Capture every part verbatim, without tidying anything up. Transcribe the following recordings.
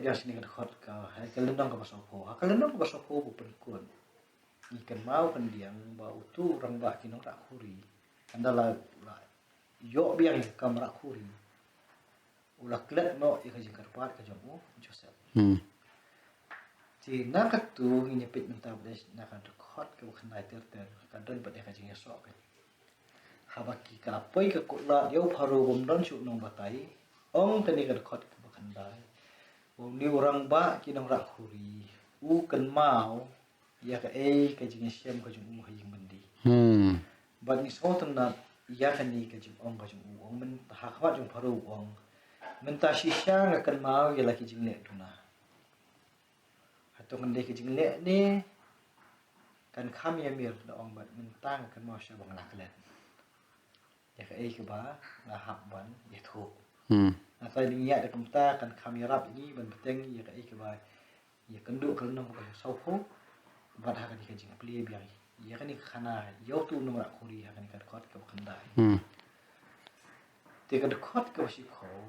Ïa shini ka dkhot ka, ha ka lynnong kaba sawphew. Ha ka lynnong kaba sawphew ba pynkut. Ngi kynmaw khyndiat ba utu u rangbah ki nongrah khuri. Hynda la, la ïoh biang ïa ka kam rah khuri. U la klet noh ïa ka jingkyrpad ka jong u Joseph. Hmm. Te na katu ngin ïa peit mynta ba dei na ka dkhot kaba khyndai ter ter, ka don pat ïa ka jingïasoh ka. Haba ki ka la poi ka kutlad ïa u Pharaoh bym don shuh nongbatai, ong kane ka dkhot kaba khyndai. Ba une u rangbah ki nongrah khuri u kynmaw ïa kaei ka jingïashem ka jong u ha ïing byndi. Hmm. Bad ngi sngewtynnat ïa kane ka jingong ka jong u, ong mynta ha khmat jong u Pharaoh u ong. Mynta shisha nga kynmaw ïa la ki jingleh duna. Hato kan dei ka jingleh ne kan kham ïamir, da ong bad mynta nga kynmaw shisha ba nga la klet. Ïa kaei kaba nga hap ban ïathuh. Hmm. Nga trai dang ïa da kumta kan kham ïarap ïa ngi ban bteng ïa kaei kaba ïa kynduh ka lynnong kaba sawphew. Bad ha kane ka jingplie biang ïa kane ka khana ïa utu u nongrah khuri ha kane ka dkhot kaba khyndai. Hmm. Te ka dkhot kaba shiphew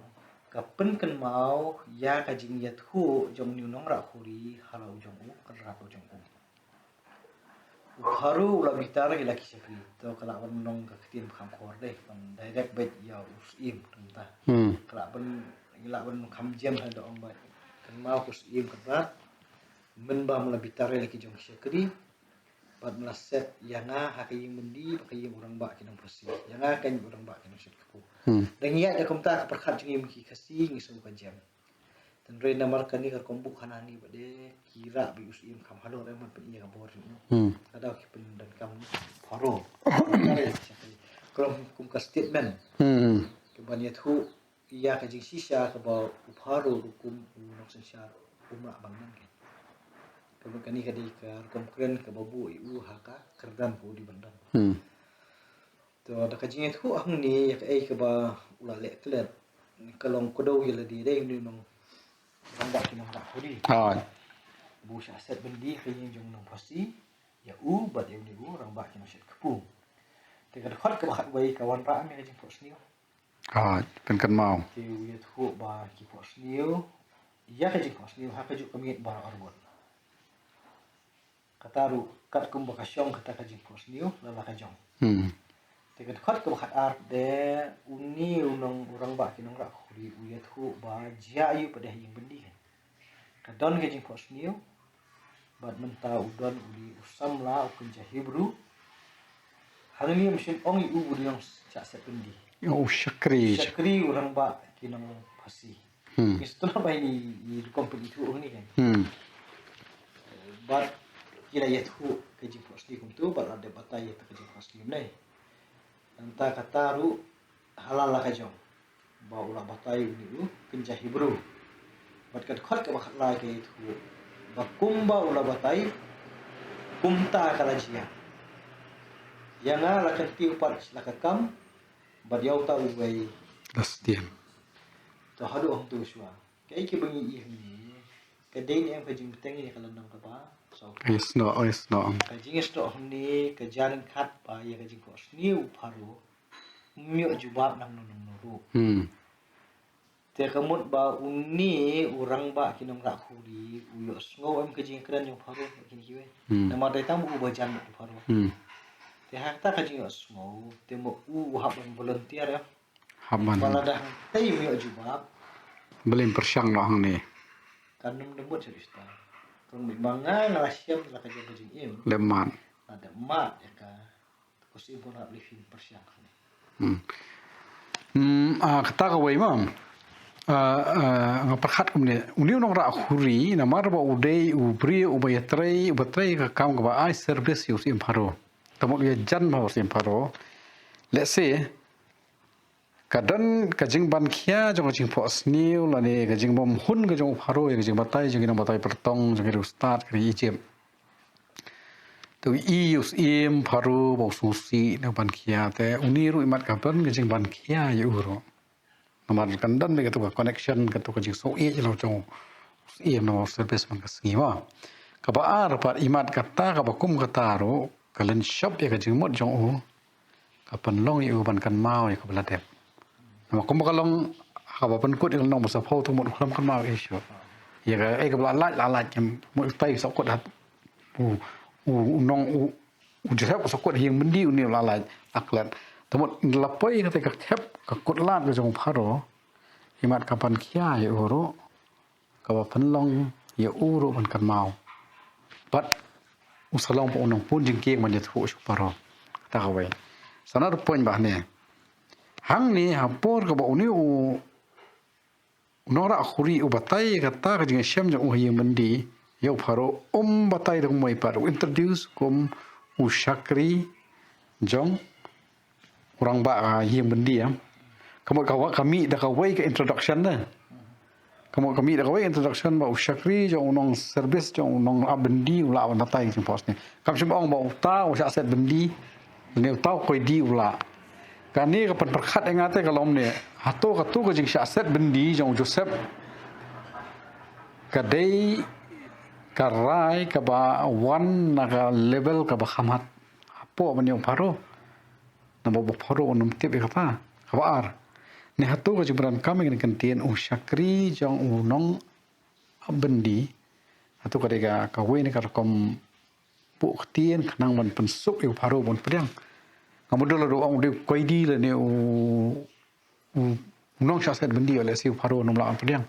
ka pynkynmaw ïa ka jingïathuh jong une u nongrah khuri ha la u jong u kynrad u jong u. U Pharaoh u la bitar ïa la ki shakri. To ka lah ban long ka ktien ba kham khor dei, ban direct beit ïa u syiem kumta. Hmm. Ka lah ban, ka lah ban kham jem ha da ong beit. Kynmaw ko syiem kynrad. Mynba me la bitar ïa la ki jong ki shakri. Bad me la set ïa nga ha ka ïing byndi bad ka ïing u rangbah ki nongpyrsi. Ïa nga keiñ u rangbah ki nongshet kpu. Hmm. Dang ïa da kumta ka pyrkhat jong ngi ki Khasi ngi sngew ka jem. Tynrai namar kane ka rukom buh khana hangne ba dei ki rah ba u syiem kham halor em ban pyni ïa ka bor jong u. Hmm. Ka daw ki pyndonkam Pharaoh. Ka long kum ka statement. Hmm. Ka ban ïathuh ïa ka jingshisha kaba u Pharaoh ruh kum u nongsynshar um lah ban mane. Kaba kane ka dei ka rukom kren kaba buh ïa u ha ka kyrdan kaba u dei ban don. Hmm. To da ka jingïathuh hangne ïa kaei kaba u la leh klet ka long kdew ïa lade dei une u nong rangbah ki nongrah khuri. Hooid. Ba u shah set byndi ha ka ïing jong u nongpyrsi ïa u bad ïa une u rangbah ki nongshet kpu. Te ka dkhot kaba khatwei ka wanrah ïa ka jingphohsniew. Hooid, pynkynmaw. Te u ïathuh ba ki phohsniew ïa ka jingphohsniew ha kajuh ka miet baroh arngut. Kata ruh katkum ba ka shong kata ka jingphohsniew la la ka jong. Hmm. Te ka dkhot kaba khatar de une u nong u rangbah ki nongrah khuri u ïathuh ba jia ïa u pat de ha ïing byndi. Ka don ka jingphohsniew bad mynta u don u dei u samla u kynja Hebru. Hangne ym shym ong ïa u u dei u nongshah set byndi. U shakri. Shakri u rangbah ki nongpyrsi. Hmm. Ngi sngewthuh ba ine i rukom pynithuh hangne kan. Hmm. Bad ki la ïathuh ka jingphohsniew kumta bad la dep batai ïa ka jingphohsniew ne. Nangta kata ruh ha la la ka jong ba u la batai une u kynja Hebru. Bad ka dkhot kaba khatlai ka ïathuh ba kumba u la batai kumta ka la jia. Ïa nga la kyntiew pat la ka kam bad ïa uta uwei la stiang. To haduh hangto shuwa. Kaei kaba ngi ïohi hangne ka dei ne em ka jingbteng ïa ka lynnong kaba sawphew? Ïa snoh, ïa snoh. Ka jingïasnoh hangne ka jan kat ba ïa ka jingphohsniew u Pharaoh. Ym ïoh jubab nangno nangno ruh. Hmm. Te ka mut ba une u rangbah ki nongrah khuri u ïohsngew em ka jingkren jong u Pharaoh bad kine kiwei. Hmm. Namar dei tang ba u ba jan bad u Pharaoh. Hmm. Te ha kata ka jingïohsngew te ma u u hap ban volunteer em. Hap ban. Ba lada hangtei ym ïoh jubab. Balei pyrshang noh hangne. Kan ym dei mut sha u Esther. Kan ym ba nga nga la shem la ka jong ka jingim. Leh mad. Lada mad ïa ka. Ko syiem ko na balei phin pyrshang hangne. Hmm. Hmm, ah, kata kawei ma. Ah, ah, nga pyrkhat kumne. Une u nongrah khuri namar ba u dei u briew uba ïatrei, uba trei ka kam kaba ai service ïa u syiem Pharaoh. Te mut u ïajan bha u syiem Pharaoh. Let's say, ka don ka jingban khia jong ka jingphohsniew lane ka jingbymhun ka jong u Pharaoh ïa ka jingbatai jong ki nongbatai pyrtong jong ka ri stad ka ri Egypt. Te u i u syiem Pharaoh ba u sngewsih na u ban khia te une ruh imat ka don ka jingban khia ïa u ruh. Namar kan don beit katu ka connection katu ka jingsngewsih ïa u jong u syiem na u service man ka sngi ma. Kaba ar pat imat kata kaba kum kata ruh ka lynshop ïa ka jingmut jong u. Ka pynlong ïa u ban kynmaw ïa kaba la dep. Namar kumba ka long haba pynkut ïa ka lynnong ba sawphew te mut u khlem kynmaw ïa shuh. Ïa ka, eh, ka ba la lait, la lait, kam, mo tai sa kut hat. U, u, u nong, u, u Joseph sa kut ha ïing byndi, une u la lait, la klet. Te mut la poi kata ka khep, ka kut lad ka jong u Pharaoh. Imat ka pan khia ïa u ruh. Ka ba pynlong ïa u ruh ban kynmaw. Bad u sa long pat u nongpun jingkieng ban ïathuh sha u Pharaoh. Kata kawei. Sa na ruh point ba hangne. Hangne ha por kaba une u u nongrah khuri u batai kata ka jingïashem jong u ha ïing byndi ïa u Pharaoh, um batai da kumwei pat, u introduce kum u shakri jong u rangbah ha ïing byndi, ïa. Ka mut ka wa-, ka mih da kawei ka introduction, ne. Ka mut ka mih da kawei introduction ba u shakri jong u nong service jong u nongrah byndi u lah ban batai ka jingphohsniew. Kam shym ong ba uta u shah set byndi, ne uta u koidi u lah. Kane ka pynpyrkhat ïa nga te ka long ne, hato katu ka jingshah set byndi jong u Joseph ka dei ka rai kaba wan na ka level kaba kham hat hapoh ban ïa u Pharaoh. Namar ba u Pharaoh un ym tip ïa kata. Kaba ar, ne hato ka jingpyndonkam ïa kane ka ktien u shakri jong u nongrah byndi, hato ka dei ka, kawei na ka rukom buh ktien khnang ban pynsuk ïa u Pharaoh ban pdiang. Nga mut la ruh ong u dei u koidi lane u, u, u nongshah set byndi, lehse u Pharaoh un ym lah ban pdiang.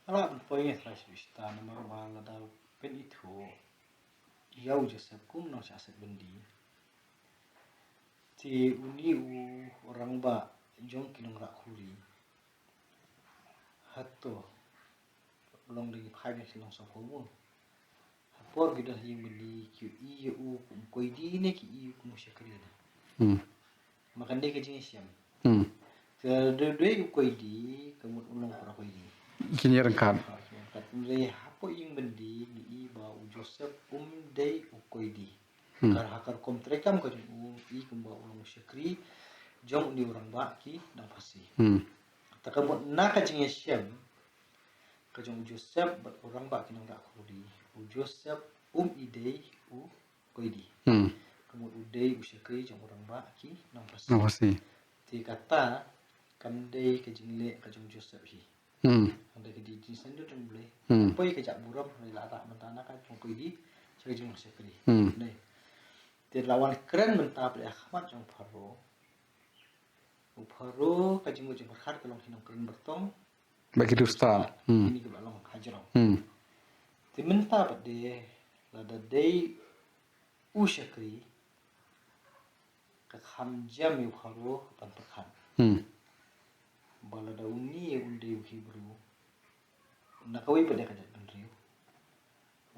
Nga lah ban poi ïa ka shisha namar ba lada pynithuh ïa u Joseph kum u nongshah set byndi, te une u rangbah jong ki nongrah khuri, hato long da ngi phai ban ki nongsngewbha mo? Ha por ki don ha ïing byndi ki ïohi ïa u kum koidi ne ki ïohi u kum u shakri ne? Hmm. Ma kane ka jingïashem. Hmm. Ka dei, dei u koidi, ka mut u long para koidi. Kin ïa ryngkat. Ha, kin ïa ryngkat. Hynrei hapoh ïing byndi ngi i ba u Joseph um dei u koidi. Hmm. Ka, ha ka rukom treikam ka jong u, i kumba u long u shakri jong une u rangbah ki nongphasi. Hmm. Te ka mut na ka jingïashem ka jong u Joseph bad u rangbah ki nongrah khuri, u Joseph um i dei u koidi. Hmm. Ka mut u dei u shakri jong u rangbah ki nongphasi. Nongphasi. Te kata kam dei ka jingleh ka jong u Joseph hi. Hmm. Hynrei ka dei jingsynshar jong U Blei. Hmm. Poi ka jaka burom, hynrei la rah mynta na ka jong u koidi sha ka jong u shakri. Hmm. Te la wan kren mynta pat ha khmat jong u Pharaoh. U Pharaoh ka jingmut jingpyrkhat ka long ki nongkren byrtong. Ba ki duh stad. Hmm. Kine kiba long hajrong. Hmm. Te mynta pat de lada dei u shakri, ka kham jam ïa u Pharaoh ban pyrkhat. Hmm. Ba lada une un dei u Hebru, na kawei pat de ka jaitbynriew,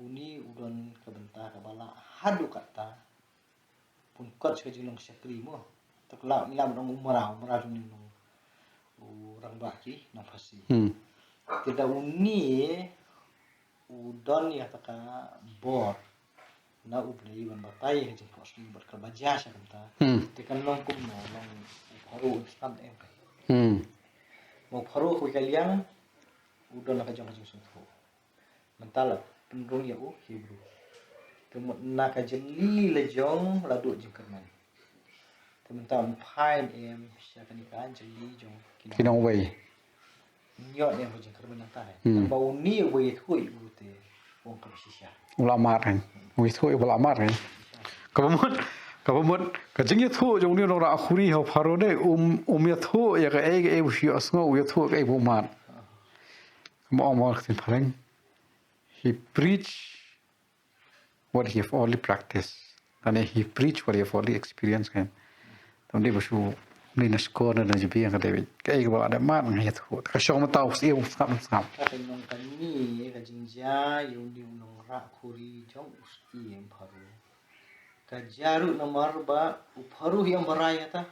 une u don ka bynta kaba lah haduh katta ban kot sha ka jinglong shakri mo. Te ka lah, ngi lah ban ong u mraw, u mraw jong une u nong, u rangbah ki nongphasi. Hmm. Te da une u don ïa kata ka bor na U Blei ban batai ïa ka jingphohsniew bad kaba jia sha kumta. Hmm. Te kan long kumno, long u Pharaoh un sngap em ka. Hmm. Ma u Pharaoh kawei ka liang u don la ka jong ka jingsngewthuh. Mynta la pynrung ïa u Hebru. Te mut na ka jylli la jong la duh jingkyrmen. Te mynta un phai em sha kane ka jylli jong ki nongwei. Ïoh ne ka jingkyrmen nangta. Hmm. Ba une uba ïathuh ïa u te ong ka shisha. U la mad kan. U ïathuh ïa u ba la mad kan. Kaba mut, kaba mut ka jingïathuh jong une u nongrah khuri ha u Pharaoh de, um, um ïathuh ïa kaei kaei u shu ïohsngew, u ïathuh kaei ba u mad. Kumba ong ma ka ktien phareng. He preach what he have only practiced. Lane he preach what he have only experienced kan. Te ym dei ba shu mih na shkor na jingbiang ka dei. Kaei kaba la dep mad nga ïathuh. Ka shong mynta u syiem u sngap u sngap. Ka dei nong kane ka jingjia ïa une u nongrah khuri jong u syiem Pharaoh. Ka jia ruh namar ba u Pharaoh hi ym barai kata.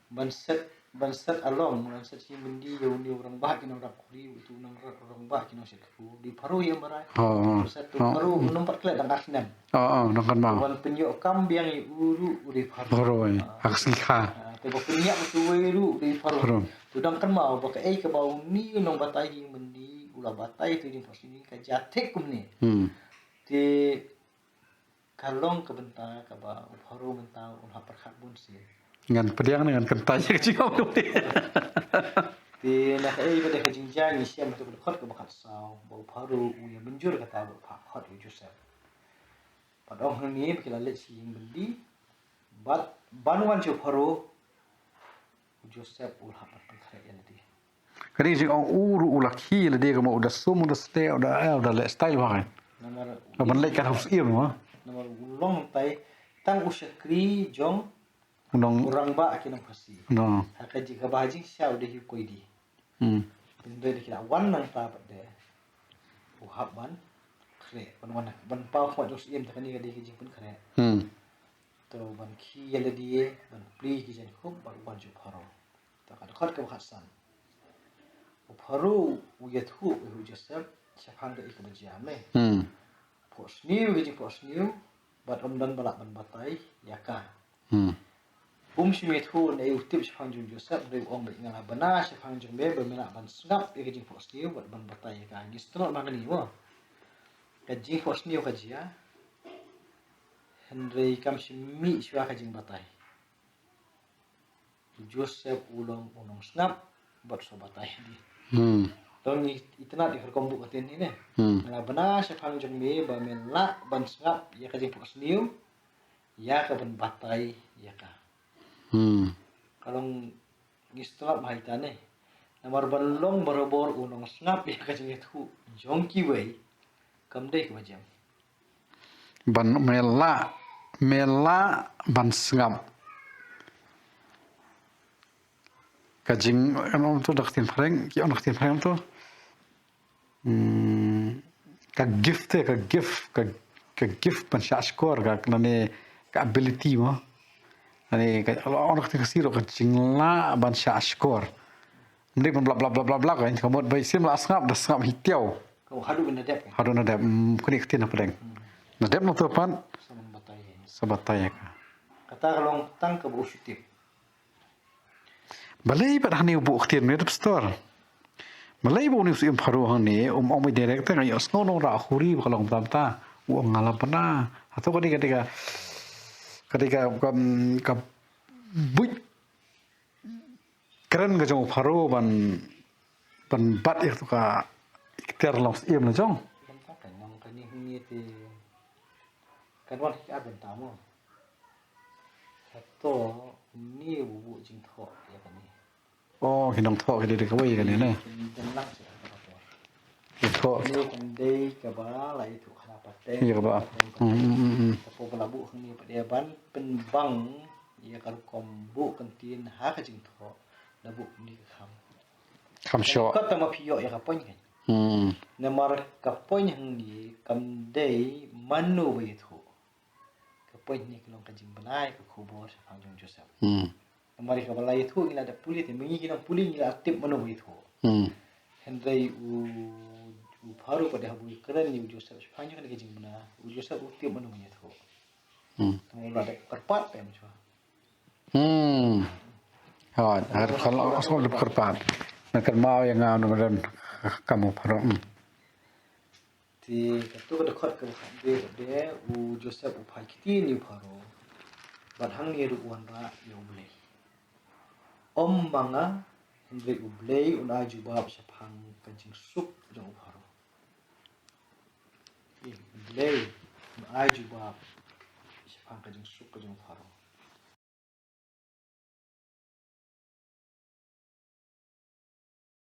Ban set, ban set along, ban set hi byndi ïa une u rangbah ki nongrah khuri, utu u nongrah, rangbah ki nongshet khru, u dei Pharaoh ïa barai. Oh, oh. Set u Pharaoh u nang pat klet dang ar snem. Oh, oh, nang kan mau. Ban pynïoh kam biang ïa u ruh u dei Pharaoh. Pharaoh, eh. Ah. Ha ka sngi kha. Ah, te ba pynïap utu uwei ruh u dei Pharaoh. Pharaoh. Te dang kan mau, ba kaei kaba une u nongbatai hi byndi, u la batai tu ding pasi ni, ka jia thik kumne. Hmm. Te ka long ka bynta kaba u Pharaoh mynta un hap pyrkhat bun sien. Ngan pdiang ne ngan kyntait ïa ka jingong. Te na kaei ba dei ka jingjia ngi shem ha ka dkhot kaba khatsaw ba u Pharaoh u ïa mynjur kata ba u phah khot ïa u Joseph. Bad ong hangne ba ki la leit sha ïing byndi bad ban wan sha u Pharaoh, u Joseph u la hap ban pynkhreh ïa lade. Ka dei jingong u ruh u la khie ïa lade, ka mut u da sum, u da sdeh, u da, eh, u da leh style ba ha ka. Namar u ban leit kat ha u syiem, ha. Namar u long tang u shakri jong u nong, u rangbah ki nongphasi. No. Ha ka jing, kaba ha jingshisha u dei hi u koidi. Hmm. Hynrei da ki la wan nangta pat de u hap ban khreh, ban wan, ban paw khmat jong u syiem, te kane ka dei ka jingpynkhreh. Hmm. To ban khie ïa lade, ban plie ki jaiñkup bad u wan sha u Pharaoh. To ka dkhot kaba khatsan. U Pharaoh u ïathuh ïa u Joseph shaphang kaei kaba jia, ne. Hmm. Phohsniew ïa ka jingphohsniew bad ym don ba lah ban batai ïa ka. Hmm. Um shym ïathuh ne u tip shaphang jong u Joseph, hynrei u ong ba nga la bna shaphang jong me ba me lah ban sngap ïa ka jingphohsniew bad ban batai ïa ka. Ngi sngewthuh ma kane mo. Ka jingphohsniew ka jia, hynrei kam shym mih shuwa ka jingbatai. U Joseph u long u nongsngap bad sngewbatai hi. Hmm. To ngi itynnad ïa ka rukom buh ka ktien hi ne. Hmm. Nga la bna shaphang jong me ba me lah ban sngap ïa ka jingphohsniew, ïa ka ban batai ïa ka. Hmm. Ka long ngi sngewthuh ma ita ne. Namar ban long barabor u nongsngap ïa ka jingïathuh jong kiwei kam dei kaba jem. Ban me lah, me lah ban sngap. Ka jing, ano to da ka ktien phareng, ki ong da ka ktien phareng to. Hmm, ka gift te, ka gift, ka, ka gift ban shah shkor, ka, lane ka ability mo. Lane ka, ong da ka ktien Khasi ruh ka jinglah ban shah shkor. Ym dei ban bla bla bla bla bla, ka mut ba i Syiem la sngap, da sngap hi tiaw. Ka haduh na dep. Haduh na dep, mm, kane ka ktien hapdeng. Hmm. Na dep na to pat. Sa ban batai. Sa batai ïa ka. Kata ka long tang kaba u shu tip. Balei pat hangne u buh ktien ne, dep stor. Balei ba une u Syiem Pharaoh hangne um ong direct, te nga ïohsngew nongrah khuri ba ka long tam ta. U ong nga la bna. Hato ka dei ka, dei ka, ka dei ka, ka, ka buit kren ka jong u Pharaoh ban, ban bat ïa ka iktiar long syiem la jong. Kan ta kan nong kane hangne te kan wan hi ar bynta mo. Hato ni u buh jingthoh ïa kane. Oh, ki nongthoh ki dei kawei kane ne. Kin dang lang sha ka por. Ïathuh. Kane kan dei kaba la ïathuh ha la pateng. Ïa kaba. Pateng, hmm, pateng. Hmm, hmm, hmm, hmm. Ka por ba la buh hangne pat de ban pynbang ïa ka rukom buh ktien ha ka jingthoh, la buh hangne ka kham. Kham shoh. Ka ta ma phi ïoh ïa ka point kan. Hmm. Namar ka point hangne kam dei mano ba ïathuh. Ka point hangne ka long ka jingbna ïa ka khubor shaphang jong Joseph. Hmm. Namar ïa kaba la ïathuh ngi la dep pule, te ma ngi ki nongpule ngi la tip mano ba ïathuh. Hmm. Hynrei u, u Pharaoh pat de haba u kren ïa u Joseph shaphang jong kane ka jingbna, u Joseph u tip mano ba ïathuh. Hmm. Te ma u la dep kyrpad te ma shuwa. Hmm. Hooid, har khal os dep kyrpad. Na kynmaw ïa nga na ka don kam u Pharaoh. Hmm. Te kato ka dkhot kaba khatduh pat de u Joseph u phai ktien ïa u Pharaoh. Bad hangne ruh u wanrah ïa U Blei. Ym ma nga, hynrei U Blei un ai jubab shaphang ka jingsuk jong u Pharaoh. Ïa, U Blei un ai jubab shaphang ka jingsuk ka jong u Pharaoh.